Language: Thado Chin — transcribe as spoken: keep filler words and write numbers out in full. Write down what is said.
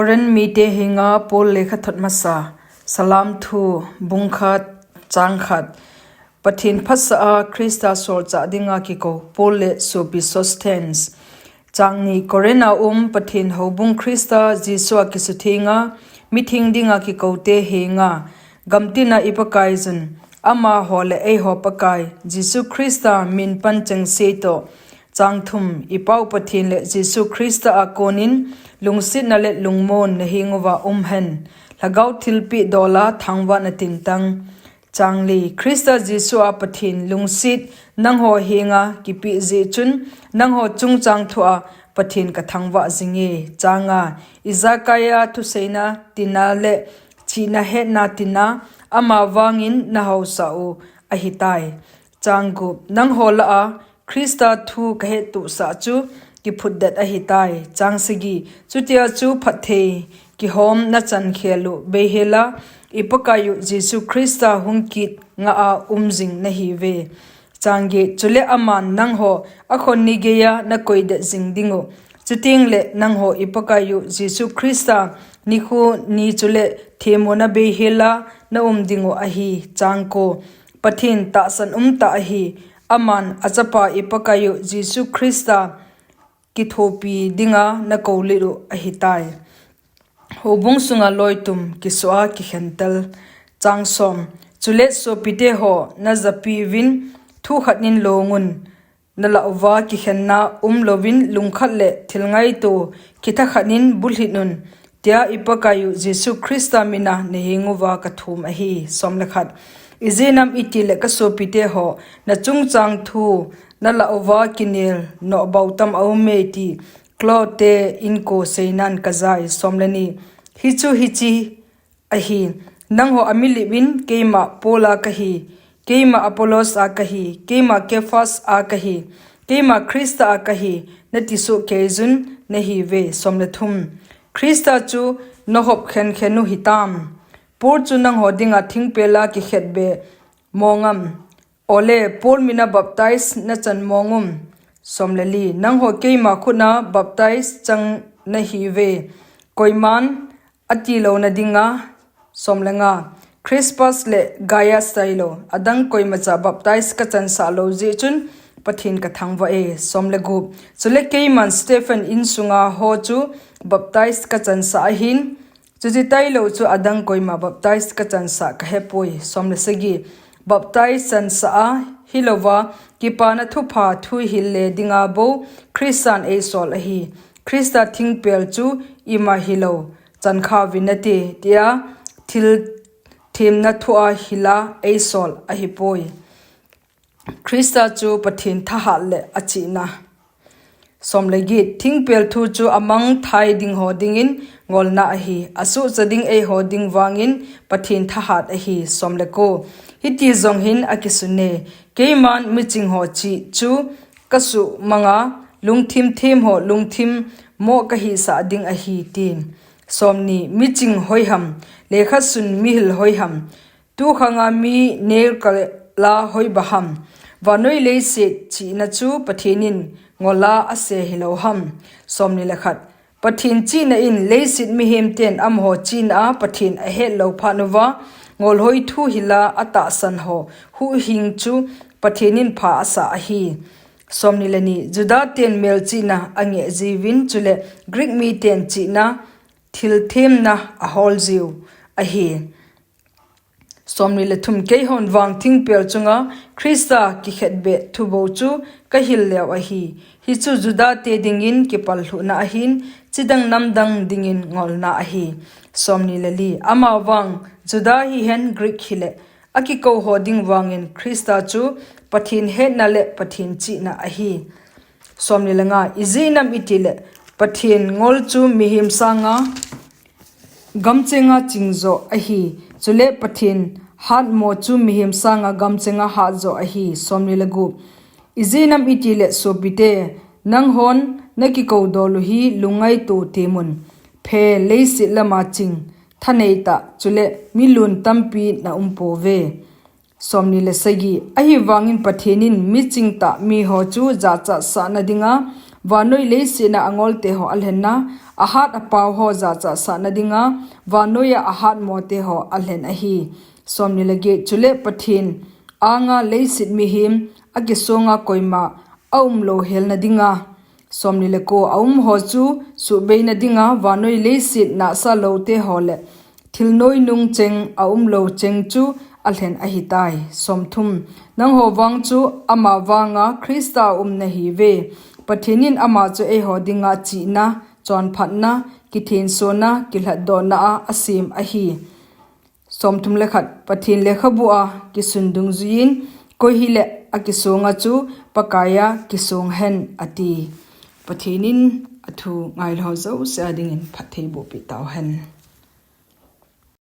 Korin mite henga Paul lekhathot masa. Salam thu, bung khat, chang khat. Pathen phatsa a Christa solchah dinga kikou Paul le sopi Sosthenes. Chang ni. Korin a um Pathen houbung Christa Jesu a kisuthenga mitheng dinga kikoute henga, gamtina i Pakaiyin, amaho le eiho Pakai Jesu Christa min pancheng seito. Chang thum. I Pau Pathen le Jesu Christa a konin lungsetna le lungmon nahenguva umhen. Lhagao thilpeh dola thangvahna tintang. Chang li. Christa Jesu a Pathen lungset nangho henga kipeh jeh chun nangho chungchang thua Pathen kathangvah jinge. Chang nga. Ijakai a thuseina tina le chihna hetna tina, ama vangin nahaosah u ahitai. Chang gup. Nangho lah a Christa thu kahettohsah chu kiphutdet ahitai. Chang sagi. Chutia chu phatthei kihom nachan khel u beihela, i Pakaiyu Jesu Christa hung kit nga a umjing nahiuve. Chang get. Chule aman nangho akhon ni geiya nakoidet jing dingu, chutengle nangho i Pakaiyu Jesu Christa nikho ni chule themmona beihela naum dingu ahi. Chang ko. Pathen tahsan umtah ahi. Aman achapa i Pakaiyu Jesu Christa kithopi dinga nakoulut u ahitai. Houbung sunga loitum kisoh a kikhentel. Chang som. Chule sopite ho, najapiuvin thu khatnin longun, nalah uva kikhenna umlouvin lungkhat le thil ngaito kitha khatnin bulhit un, tia i Pakaiyu Jesu Christa mina nahenguva kathum ahi. Som le khat. Ijeh inem itile kasopite ho, nachungchang thu nalah uva kinel nohbou tam aume ti Chloe te inko seinan kajai. Som le ni. Hichu hiche ahi, nangho amilip in keima Paul a kahi, keima Apollos a kahi, keima Cephas a kahi, keima Christa a kahi, nati sohkeiyun nahiuve. Som le thum. Christa chu nahop khenkhen u hitam? Paul chu nangho dinga thingpel a kikhetbe mong am? Ole, Paul mina baptize nachan mong um? Som le li. Nangho keima khutna baptize chang nahiuve. Koiman atilouna dinga. Som le nga. Crispus le Gaius tailou adang koimacha baptize kachansah lou jeh chun Pathen kathangvah e. Som le gup. Chule keiman Stephen insunga ho chu baptize kachansah ahin, chuche tailou chu adang koima baptize kachansah kahepoi. Som le sagi. Baptize chansah a hilouva, kipana thupha thuhil le dinga bou Christan eisol ahi. Christa thingpel chu ima hilou chankhauvin nate, tia thil themna thua hila eisol ahipoi. Christa chu Pathen thahat le achihna. Som le get. Thingpel thu chu amangthai ding ho dingin ngolna ahi. Asuhcha ding eiho ding vangin Pathen thahat ahi. Som le ko. Hiti jong hin akisun e, keiman miching ho chih chu kasuhmanga, lungthim them ho lungthim mo kahisah ding ahi, tin. Som ni. Miching hoiham, lekhasun mihil hoiham, tukhanga mi neokal a hoiba ham? Vannoi leiset chihna chu Pathen in ngol a ase hilou ham? Som ni le khat. Pathen chihna in leiset mihem ten amaho chihna a Pathen ahet lou phat uva, ngolhoi thuhil a atahsan ho huhhing chu Pathen in pha asah ahi. Som ni le ni. Juda ten melchihna angeh jiuvin, chule Greek miten chihna thilthemna ahol jiu ahi. Som ni le thum. Keihon vang thingpel chunga Christa kikhetbeh thu bou chu kahil leu ahi. Hichu Juda te dingin kipallhuhna ahin, chidang namdang dingin ngolna ahi. Som ni le li. Amavang Juda hihen Greek hile, akikou ho ding vangin Christa chu Pathen hetna le Pathen chihna ahi. Som ni le nga. Ijeh inem itile, Pathen ngol chu mihem sanga gamchenga chingjoh ahi, chule Pathen hatmo chu mihem sanga gamchenga hatjoh ahi. Som ni le gup. Ijeh inem itile sopite, nanghon nakikou dol u hi lungngaito temun. Phe leiset lama ching, thanei tah, chule milun tampi naumpouve. Som ni le sagi. Ahivangin Pathen in miching tah miho chu jachat sahna dinga Vannoi leisetna angol teho alhenna, ahat apao ho jachat sahna dinga, vannoi a ahat mo teho alhen ahi. Somni le get, chule Pathen anga leiset mihem akisonga koima aumlou helna dinga, somni le ko, aumho chu suhbeina dinga vannoi leiset nahsah lou teho le thil noinung cheng aumlou cheng chu alhen ahitai. Somthum, nangho vang chu ama vanga Christa a um nahiuve. Pathen in ama chu eiho dinga chihna, chonphatna, kithensona, kilhatdohna a asem ahi. Somthum le khat, Pathen lekhabu a kisun dungjuiyin, koi hile akisonga chu Pakaiya kisong hen ati. Pathen in athu ngailou jouse a dingin phatthei boh peh tauhen.